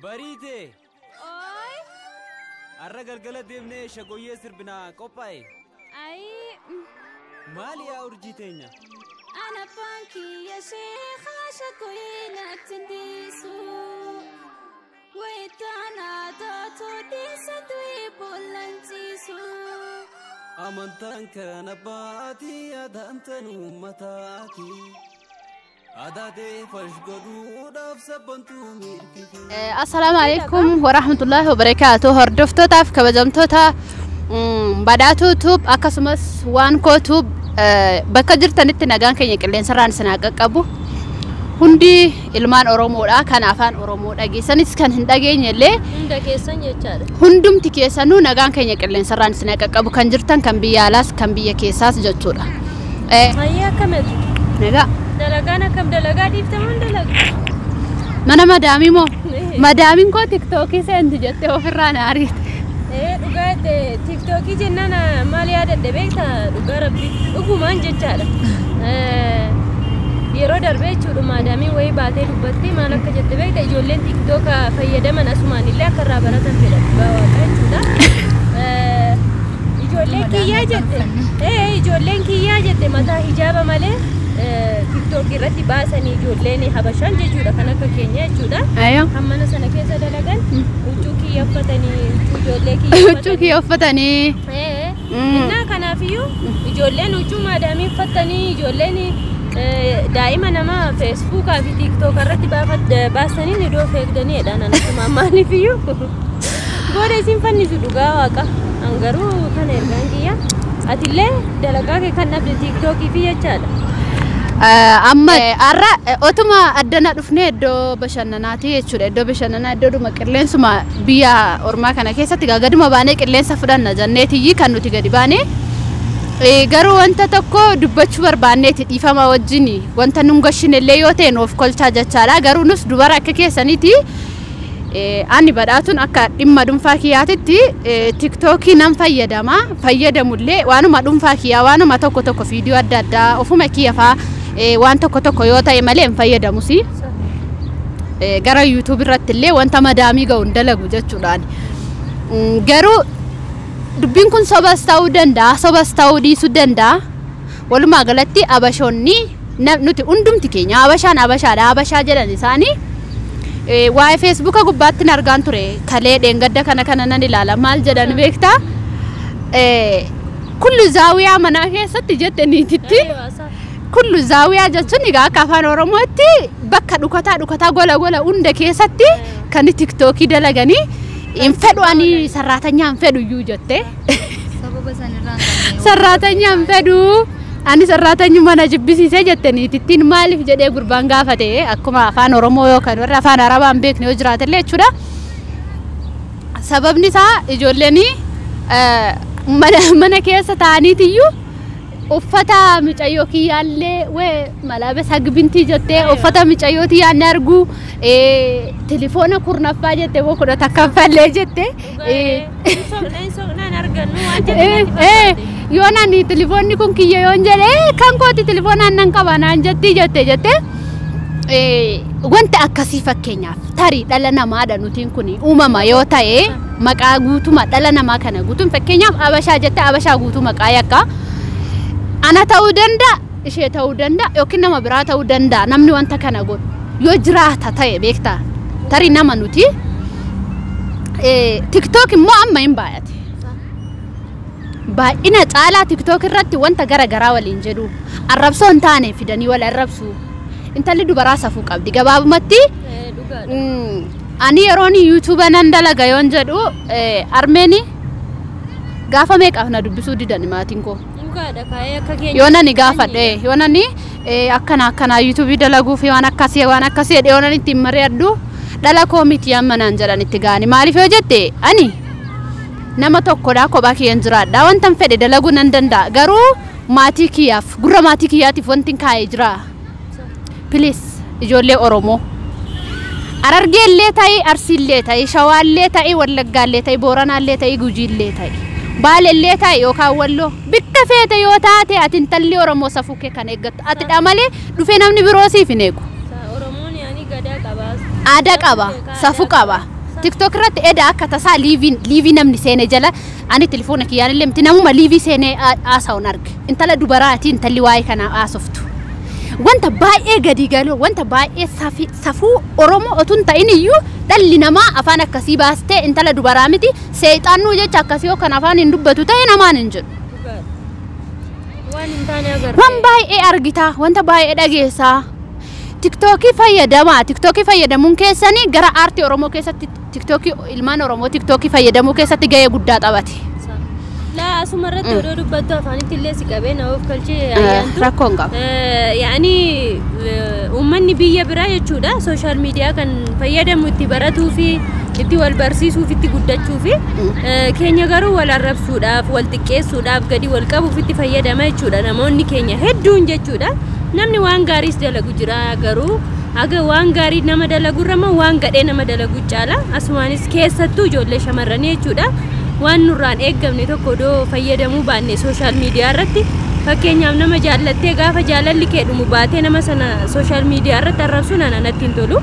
Bariite! Ooy! Har'a galgala deemnee shagoyyee sirbinaa qophaa'e. Ayii! Maali yaa urjii teenya? Ana abbaan kiyya sheekaa shagoyyee natti hin dhiisu. Wayitaanaa taatoo dhiisa du'ee boollaan ciisu. Amantaan kan abbaatii aadaan tan uummataati. Aadaa ta'e fash godhuudhaaf sabbantuu mirgite. Assalaamu alaikum warahmatullahi wabarakaatuh. Hordoftootaaf kabajamtoota Badhaatuu Tube akkasumas waan koo Tube bakka jirtanitti nagaan keenya qilleensarraan isin haa qaqqabu. Hundi ilmaan Oromoodha. Kan afaan Oromoo dhageessanis kan hin dhageenye illee Hunda keessan jechaadha. Hundumti keessanuu nagaan keenya qilleensarraan isin haa qaqqabu. Kan jirtan kan biyya alaas kan biyya keessaas jechuudha. Hayyee akkamati? Nagaa. Dalagaan akkam dalagaa dhiiftamuun dalaga? Mana madaamii moo? Madaamiin koo tiktookii seenti jettee ofirraa na ariite. Ee dhugaa jette tiktookii jennaan maal yaadadhe beektaa dhugaa rabbi dhugumaan jechaadha. Yeroo darbee jechuudha maadaamiin wayii baatee dubbattee maal akka jette beekta ijoolleen tiktooka fayyadaman asumaan illee akka irraa baratan fedha dhugaa waaqa jechuudha. Ijoolleen kiyyaa jette ee ijoolleen kiyyaa jette mataa hijaaba malee tiktookii irratti baasanii ijoolleen habashaan jechuudha kan akka keenya jechuudha. Ayo. Kan mana sana keessa dalagan huccuu kiyya uffatanii huccuu ijoollee kiyya Huccuu kiyya uffatanii. Ee, innaa kanaafiyyuu ijoolleen huccuu maadaamii uffatanii ijoolleen daa'ima namaa feesbuukaa fi tiiktooka irratti baasanii ni doof eegdaniidha nanatuma maaliifiyyuu booda isin fannisu dhugaa waaqa an garuu kana ergaan kiyya atillee dalagaa kee kan dhabde tiiktookii fi jechaadha. Amma har'a otuma addana dhufnee iddoo bashannanaati jechuudha. Iddoo bashannanaa iddoodhuma qilleensuma biyya ormaa kana keessatti egaa gaduma baanee qilleensa fudhanna jenneetiyyi kan nuti gadi baane. Garuu wanta tokko dubbachuu barbaanneeti dhiifama wajjin wanta nun gashine illee yoo ta'e nuuf kolchaa jechaadha. Garuu nus dubara akka keessaniiti ani badhaatuun akka dhimma dhuunfaa kiyyaatitti tiktookii nan fayyadama. Fayyadamullee waanuma dhuunfaa kiyyaa waanuma tokko tokko viidiyoo adda addaa ofuma kiyya faa waan tokko tokko yoo ta'e malee hin fayyadamusi. Gara yuutuub irratti illee wanta madaamii ga'u hin dalagu jechuudhaan. Garuu dubbiin kun sobas ta'uu danda'a, sobas ta'uu dhiisuu danda'a. Walumaa galatti abashoonni nuti hundumti keenya abashaan abashaadha, abashaa jedhan isaanii. Waa'ee feesbuuka gubbaatti hin argaan ture. Kalee dheengadda kana kana nan ilaala. Maal jedhan beektaa? Kullu zaawiyaa manaa keessatti jette niititti. Kullu zaawiyaa jechuun egaa akka afaan Oromootti bakka dhukataa dhukataa gola gola hunda keessatti kan tiktookii dalaganii hin fedhu ani sarraatanyaa hin fedhu iyyuu jette. Sababa sanirraan kan ka'e. Sarraatanyaa hin fedhu ani sarraatanyuma na jibbisiisee jette niitittiin maaliif jedhee gurbaan gaafate akkuma afaan Oromoo yookaan warra afaan Arabaa hin beekne yoo jiraatellee jechuudha. Sababni isaa ijoolleen mana keessa taa'aniitiyyuu uffata micayyoo kiyyaallee wee malaabes hagbintii jettee uffata micayyoo tiyyaan argu telefoona kurnaffaa jettee moo kudha takkaffallee jette. Hin argannu waan jette natti fakkaate. Yoo nani telefoonni kun kiyya yoon jedhe kan kooti telefoonaan nan qaba naan jettii jette jette. Wanta akkasii fakkeenyaaf tarii dhala namaadha nutiin kun uumama yoo ta'e maqaa guutuma dhala namaa kana guutuun fakkeenyaaf abashaa jette abashaa guutuu maqaa yakka. Ana ta'uu danda'a, ishee ta'uu danda'a yookiin nama biraa ta'uu danda'a namni wanta kana godhu yoo jiraata ta'e beektaa tarii nama nuti. TikTok immoo amma hin baay'ate. Baay'ina caalaa TikTok irratti wanta gara garaa waliin jedhu arrabsoo hin taane fidanii wal arrabsu. Intalli dubaraa safuu qabdi gabaabumatti. Ani yeroon yuutuuba nan dalaga yoon jedhu armeeni gaafa meeqaaf na dubbisuu didan maatiin koo. Dhugaadha kaa'ee akka keenya. Yoo nani gaafadhe yoo nani akkana akkana yuutuubii dalaguuf waan akkasii waan akkasii jedhee yoo nani ittiin mari'adhu dhala koo miti amma naan jedhan itti ga'ani. Maaliif yoo jette ani nama tokkodha kophaa kiyyaan jiraadha wanta fedhe dalaguu nan danda'a garuu maatii kiyyaaf gurra maatii kiyyaatiif wanti kaa'ee jira. Please ijoollee Oromoo Harargeellee ta'e Arsiillee ta'e Shawaallee ta'e Wallaggaallee ta'e Booranaallee ta'e Gujiillee ta'e Baalellee ta'e yookaan Walloo bikka feete yoo taate ati intalli Oromoo safuu kee kan eeggattu atidha malee dhufee namni biroo siif hin eegu. Oromoon yaani gadaa qabaas. Aadaa qaba, safuu qaba. TikTok irratti eda akka tasaa live namni seene jala ani telefoona kiyyaan illee miti namuma live seenee haasa'uun arge. Intala dubaraati intalli waa'ee kanaa haasoftu. Wanta baay'ee gadi galoo, wanta baay'ee safuu Oromoo otoo hin ta'in iyyuu dhalli namaa afaan akkasii baastee intala dubaraa miti seexaannuu jecha akkasii yoo kan afaan hin dubbatu ta'e namaan hin jedhu. Waan hin taane agarra. Waan baay'ee argitaa, wanta baay'ee dhageessaa. TikTokii fayyadamaa. TikTokii fayyadamuun keessanii gara aartii Oromoo keessatti TikTokii ilmaan Oromoo TikTokii fayyadamuu keessatti gahee guddaa taphate. Laa asuma irratti odoo dubbattu afaanitti illee si qabee na of galchee ayyaantu. Rakkoon qabu. Yaani uummanni biyya biraa jechuudha social media kan fayyadamu itti baratuu fi itti wal barsiisuuf itti guddachuu fi keenya garuu wal arrabsuudhaaf wal xiqqeessuudhaaf gadi wal qabuuf itti fayyadama jechuudha namoonni keenya hedduun jechuudha. Namni waan gaariis dalagu jira garuu aga waan gaarii nama dalagurra immoo waan gadhee nama dalagu caala asumaanis keessattuu ijoollee shamarranii jechuudha. Waan nurraan eeggamne tokko odoo fayyadamuu baanne social media irratti fakkeenyaaf nama jaallattee gaafa jaalalli kee dhumu baatee nama sana social media irratti arrabsuun ana natti hin tolu.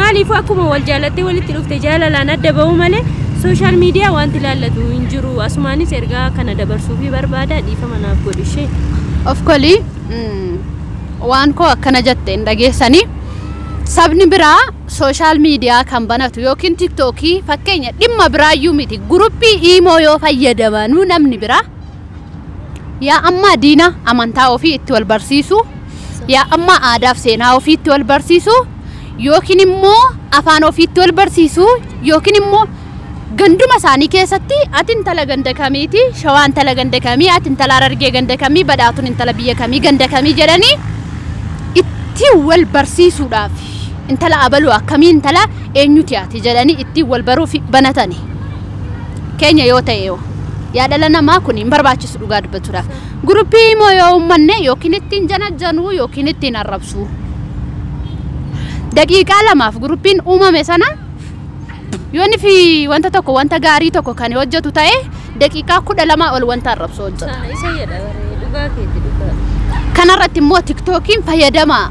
Maaliifuu akkuma wal jaallattee walitti dhufte jaalalaan adda ba'uu malee social media wanti ilaallatu hin jiru. Asumaanis ergaa kana dabarsuufii barbaada dhiifama naaf godhu ishee. Of kolii waan koo akkana jette hin dhageessanii. Sabni biraa social media kan banatu yookiin TikTokii fakkeenya dhimma biraayyuu miti group imo yoo fayyadamanuu namni biraa yaa amma diina amantaa ofii itti wal barsiisu yaa amma aadaaf seenaa ofii itti wal barsiisu yookiin immoo afaan ofii itti wal barsiisu yookiin immoo ganduma isaanii keessatti ati intala ganda kamiiti shawaa intala ganda kamii ati intala Harargee ganda kamii badhaatuun intala biyya kamii ganda kamii jedhanii itti wal barsiisuudhaaf intala abaluu akkamii intala eenyuti ati jedhanii itti wal baruuf banatani. Keenya yoo ta'e yoo yaa dhala namaa kun hin barbaachisu dhugaa dubbachuudhaaf. Group immoo yoo uummanne yookiin ittiin janajjanuu yookiin ittiin arrabsuu. Daqiiqaa lamaaf groupiin uumame sana yoonni fi wanta tokko wanta gaarii tokko kan hojjetu ta'e daqiiqaa 12 ol wanta arrabsuu hojjeta. Isa jedha baree dhugaa keetti dhugaa. Kanarratti immoo TikTokiin fayyadamaa.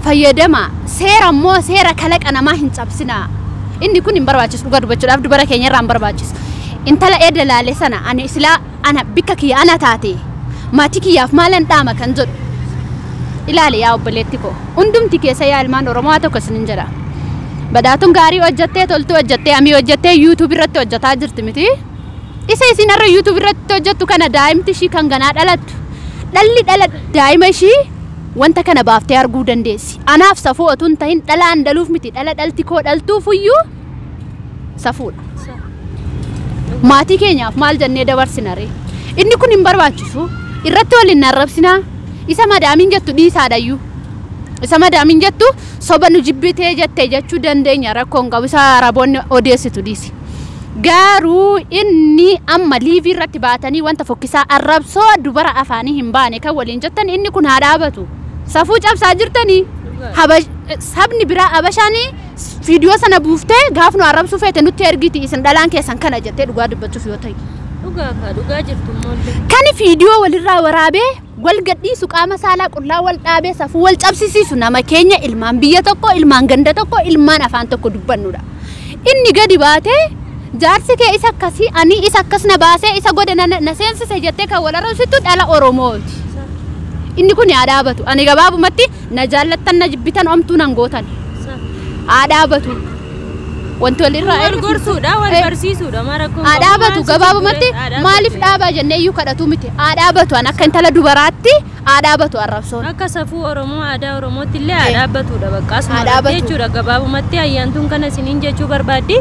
Fayyadama seera immoo seera kalaqa namaa hin cabsinaa. Inni kun hin barbaachisu dhugaa dubbachuudhaaf dubara keenya irraa hin barbaachisu. Intala edda laale sana ani silaa ana bikka kiyya ana taate maatii kiyyaaf maalan dhaama kan jedhu. Ilaali yaa obboleetti koo hundumti keessa yaa ilmaan Oromoo haa tokko isinin jedha. Badhaatuun gaarii hojjettee toltuu hojjettee amii hojjettee YouTube irratti hojjetaa jirti miti. Isa isin har'a YouTube irratti hojjettu kana daa'imti ishii kan ganaa dhalattu. Dhalli dhala daa'ima ishii wanta kana baaftee arguu dandeessi. Anaaf safuu otoo hin ta'in dhalaan dhaluuf miti dhala dhalti koo dhaltuuf iyyuu safuudha. Maatii keenyaaf maal jennee dabarsina ree? Inni kun hin barbaachisu. Irratti wal hin arrabsinaa. Isa madaamiin jettu dhiisaadhayyuu. Isa madaamiin jettu soba nu jibbitee jettee jechuu dandeenya rakkoon qabu isa araboonni odeessitu dhiisi. Garuu inni amma live irratti baatanii wanta fokkisaa arrabsoo dubara afaanii hin baane kan waliin jettan inni kun haa dhaabatu. Safuu cabsaa jirtanii sabni biraa abashaanii viidiyoo sana buuftee gaaf nu arrabsuu feete nutti ergiti isin dhalaan keessan kana jettee dhugaa dubbachuuf yoo ta'e. Dhugaa kaa dhugaa jirtu immoo. Kani viidiyoo walirraa waraabee wal gadhiisu qaama saalaa qullaa wal dhaabee safuu wal cabsisiisu nama keenya ilmaan biyya tokko ilmaan ganda tokko ilmaan afaan tokko dubbannudha. Inni gadi baatee jaarsi kee isa akkasii ani isa akkas na baasee isa godhe na seensise jettee kan wal arrabsitu dhala Oromooti. Inni kun haa dhaabatu. Ani gabaabumatti na jaallattan na jibbitan omtuu nan gootan. Haa dhaabatu. Wanti walirraa Wal gorsuudha wal barsiisuudha mara kun. Haa dhaabatu gabaabumatti maaliif dhaabaa jennee iyyuu kadhatu miti. Haa dhaabatu an akka intala dubaraatti haa dhaabatu arrabsoon. Akka safuu Oromoo aadaa Oromootti illee haa dhaabbatudha bakka asuma Haa dhaabbatu. jechuudha gabaabumatti ayyaantuun kana isiniin jechuu barbaaddi.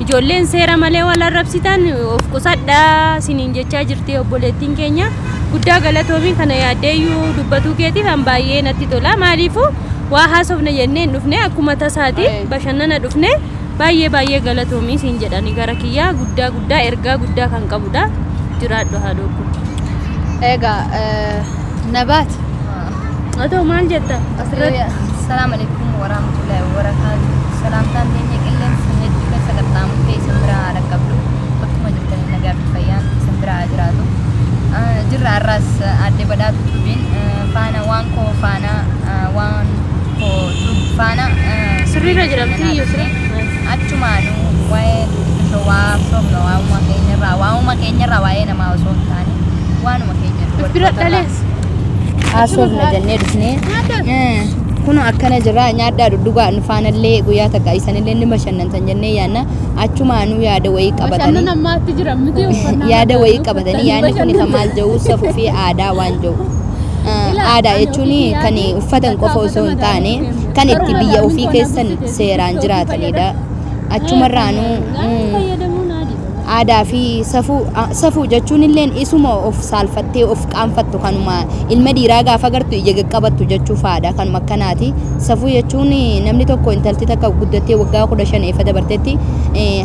Ijoolleen seera malee wal arrabsitan of qusadhaa isiniin jechaa jirti obboleettiin keenya. Guddaa galatoomiin kana yaaddeeyyuu dubbatuu keetiif an baay'ee natti tola. Maaliifuu waa haasofna jennee hin dhufne akkuma tasaati bashannana dhufne baay'ee baay'ee galatoomii siin jedhani gara kiyyaa guddaa guddaa ergaa guddaa kan qabudha. Jiraadhu haadhoo kun. Egaa nabaat. Haa ta'u maal jetta asirratti? Assalamu alaikum warahmatullahi wabarakatuh. Salamtaan teenya qilleensa hedduu keessa qaxxaamurtee isin biraa haadha qabdu. Bakkuma jirtanii nagaa fi fayyaan isin biraa haa jiraatu. Jirra har'aas aadde badhaatu tubiin faana waan koo faana waan koo faana Sirriirra jiramti iyyuu sirri. Achumaanuu waa'ee showaa soomna waa'uma keenyarraa waa'uma keenyarraa waa'ee namaa osoo hin taane waanuma keenya Bira dhalees. Haasofna jennee dhufnee. Kun akkana jira nyaadhaa dhugdhugaa nu faanallee guyyaa takka isanillee ni bashannantan jennee yaanna achumaanuu yaada wayii qabatanii. Bashannan ammaatti jira miti uffannaa. Yaada wayii qabatanii yaadni kun kan maal jedhu safuu fi aadaa waan jedhu. Aadaa jechuun kan uffatan qofa osoo hin taane kan itti biyya ofii keessan seeraan jiraatanidha. Achumarraanuu Fayyadamuun aadii. Aadaa fi safuu safuu jechuun illeen isuma of saalfattee of qaanfattu kanuma ilma dhiiraa gaafa gartu ija qaqqabattu jechuu faadha kanuma akkanaati. Safuu jechuun namni tokko intalti takka guddattee waggaa 15 efa dabartetti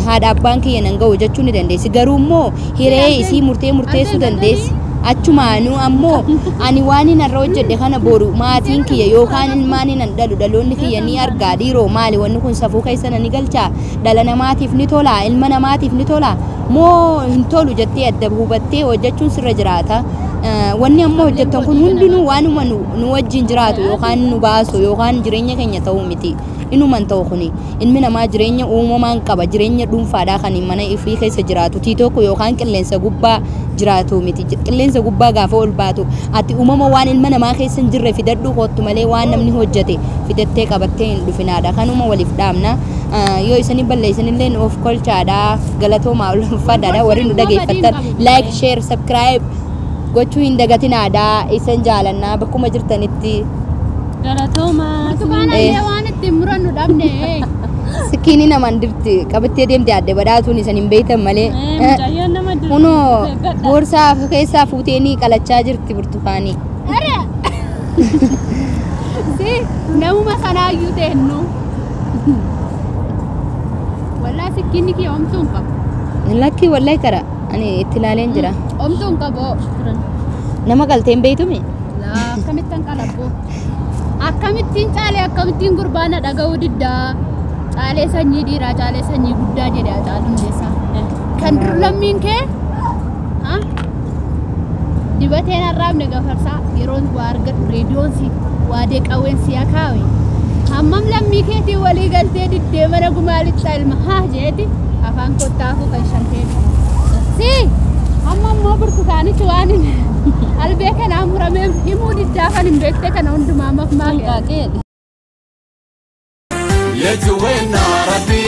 haadha abbaan kiyya nan ga'u jechuu ni dandeessi. Garuu immoo hiree isii murtee murteessuu dandeessi. Achumaanuu ammoo ani waan hin irra hojjedhe kana boru maatiin kiyya yookaan ilmaan hin dhalu dhaloonni kiyya ni argaa dhiiroo maali wanni kun safuu keessa ni galchaa dhala namaatiif ni tola ilma namaatiif ni tola moo hin tolu jettee adda hubattee hojjechuun sirra jiraata. Wanni amma hojjettan kun hundinuu waanuma nu wajjin jiraatu yookaan nu baasu yookaan jireenya keenya ta'uu miti. Inuman ta'u kuni ilmi namaa jireenya uumamaan qaba jireenya dhuunfaadhaa kan mana ifii keessa jiraatu tii tokko yookaan qilleensa gubbaa jiraatu miti. Qilleensa gubbaa gaafa ol baatu ati uumama waan ilma namaa keessa hin jirre fidadhu kottu malee waan namni hojjete fidattee qabattee hin dhufinaadha. Kanuma waliif dhaamna. Yoo isanii balleessanillee of kolchaadha galatoomaa ulfaadhaadha warri nu dhageeffattan like share subscribe gochuu hin dagatinaadha isan jaalannaa bakkuma jirtanitti. Galatoomaa. Burtukaana illee waan ittiin murannu dhabne. Sikkiinii namaan dirti qabattee deemte adda badhaatuun isan hin beektan malee. Mucayyoon nama dirti. Kunoo boorsaa keessaa fuuteenii qalachaa jirti burtukaanii. Are! Si namuma sanaayyuu teennu. Wallaa sikkiinni kiyya omtuu hin qabu. Lakki wallahi kara ani itti ilaaleen jira. Omtuu hin qabu. Nama qaltee hin beeytumi? Laa akkamittan qalabbo. Akkamittiin caalee akkamittiin gurbaana dhaga'uu diddaa. Caalee sanyii dhiiraa caalee sanyii guddaa jedhe Hacaaluu Hundeessaa. Kan dur lammiin kee ha? Dibateen arraabne gafarsaa yeroon waa argadhu reediyoon si waadee qawween si akaawe. Hammam lammii keetii walii galtee diddee mana gumaalixxa ilma haa jeeti afaan kottaafuu kan shantee. Si amma immoo burtukaanichi waan hin albee kanaa muramee himuu diddaa kan hin beekte kana hundumaa maaf maa Qaaqee. Yejuwena Rabbi